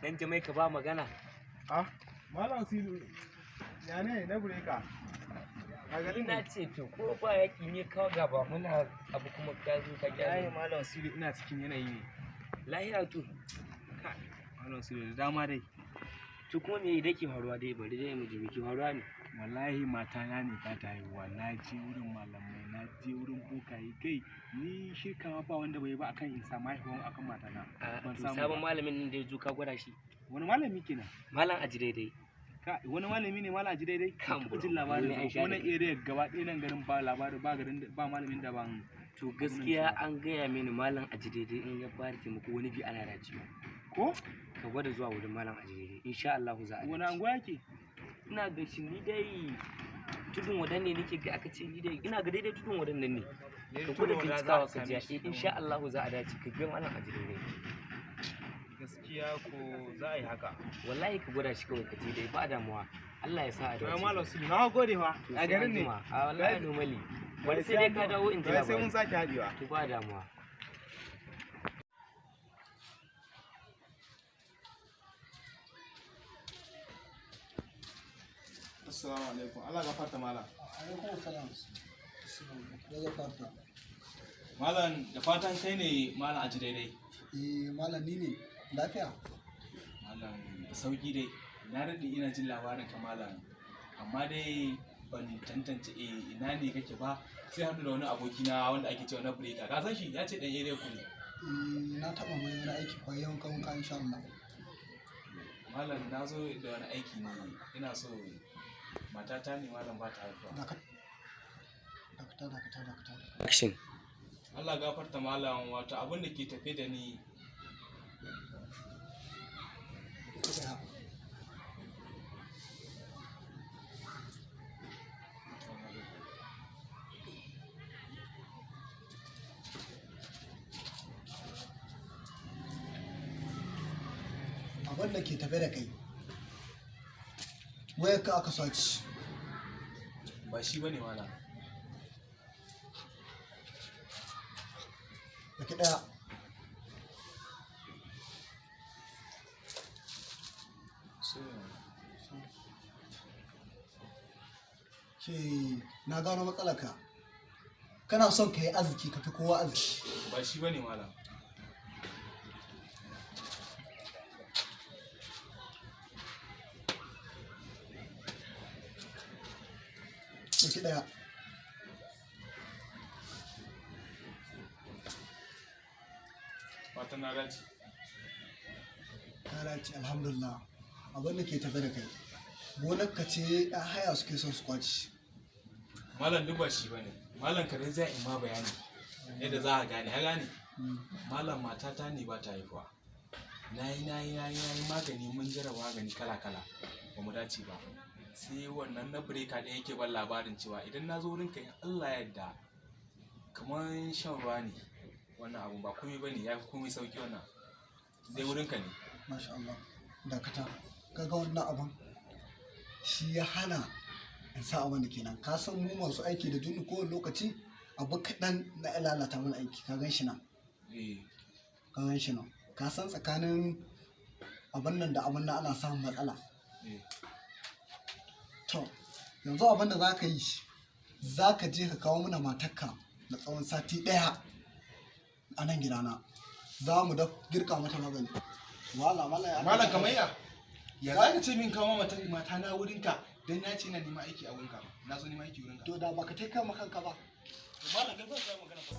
Dan Jamaika ba magana. Ah, Malam Silu, ya ne na bureka? A garin Ina ne? ce to ko ba yaki ne kawo gaba muna abu kuma ka zo ka Ai, gyara. Malam Silu ina cikin yanayi ne. Lahira to. Kai, Malam Silu da dama dai. To kuma me yake faruwa dai, bari dai mu ji me ke faruwa ne. Wallahi matana ne ba ta haihuwa. Na je wurin malamai, na je wurin bokaye, kai ni shirka ma ba wanda bai ba akan in samu haihuwa akan matana. A Ban to samu sabon ba. malamin nan da ya zo ka gwada shi. Wani malami kenan? Malam aji daidai. Ka wani malami ne malam aji daidai? Kan Ban taɓa jin bro, labarin ni sa an ba. sha Kuma nan da kai. area gaba ɗaya nan garin ba labarin, ba garin ba malamin da ban. To gaskiya an gaya mini malam aji daidai in ya bada taimako wani bi ana dacewa. Ko? Ka gwada zuwa wurin malam aji daidai insha Allah za a Wani dace. anguwa yake? Ina ga shi ni dai tudun wadan ne nake ga aka ce ni dai ina ga daidai tudun wadan nan ne. Ka gwada bincikawa ka ji, eh, insha Allah za a dace, ka ga malam aji daidai. Gaskiya ko za a yi haka. Wallahi ka gwada shi kawai ka je dai ba damuwa. Allah ya sa a To dace. Malam Silu, na gode fa. To A sai garin ne. anjima. A wallahi normally. Bari sai dai ka dawo in ji To sai mun labari. sake haɗewa. To ba damuwa. Assalamu alaikum. Allah gafarta malam. Alaikum salam. Daga fata. Malam da fatan kai ne malam aji daidai. Eh, malam ni ne. Lafiya? Malam da sauki dai. Na daɗe ina jin labarin ka malam. Amma dai ban tantance eh ina ne kake ba, sai haɗu da wani abokina wanda ake cewa na breaker. Ka san shi, ya ce ɗan area ku ne. Eh, na taɓa mai wani aiki kwa yawan kawun insha Allah. Malam na zo da wani aiki ne, ina so matata ne malam ba ta haihuwa. Dakata, dakata, dakata, dakata. Action. Allah gafarta malam, wato abin da ke tafe da ni. Tsaya. Abin da ke tafe da kai. Wayar ka aka sace. Ba shi bane malam. Daki ɗaya. Ke na gano matsalarka. Kana son ka yi arziki, ka fi kowa arziki. Ba shi bane malam. Daki ɗaya. Fatan na dace. Ka dace, alhamdulillah. Abin da ke tafe da kai. Gonar ka ce ɗan haya suke son su kwaci. Malam duk ba shi bane. Malam kare zai in ma bayani yadda za a gane, ya gane. Malam matata ne ba ta haihuwa. Nayi nayi nayi nayi magani, mun jarraba magani kala kala ba mu dace ba. Sai wannan na breaker ɗin yake ban labarin cewa idan na zo wurinka in Allah ya yarda kamar shan ruwa ne wannan abun, ba komai bane, ya fi komai sauki wannan. Zai wurinka ne. Masha Allah. Dakata. Kaga wannan abun shi ya hana in sa abin da kenan. Ka san mu masu aiki da junnu kowane lokaci abu kaɗan na lalata mana aiki. Ka gan shi nan. Eh. Ka gan shi nan. Ka san tsakanin abin nan da abin nan ana samun matsala. Eh. To, yanzu abin da za ka yi, za ka je ka kawo mana matarka na tsawon sati ɗaya a nan gidana. Za mu da girka mata magani. Wala, mala ya. Malam kamayya, ya za ka ce min kawo mata mata na wurinka dan na ce ina neman aiki a wurinka? Na zo neman aiki wurinka. To da baka taika ma kanka ba. Malam kai ba ka magana fa.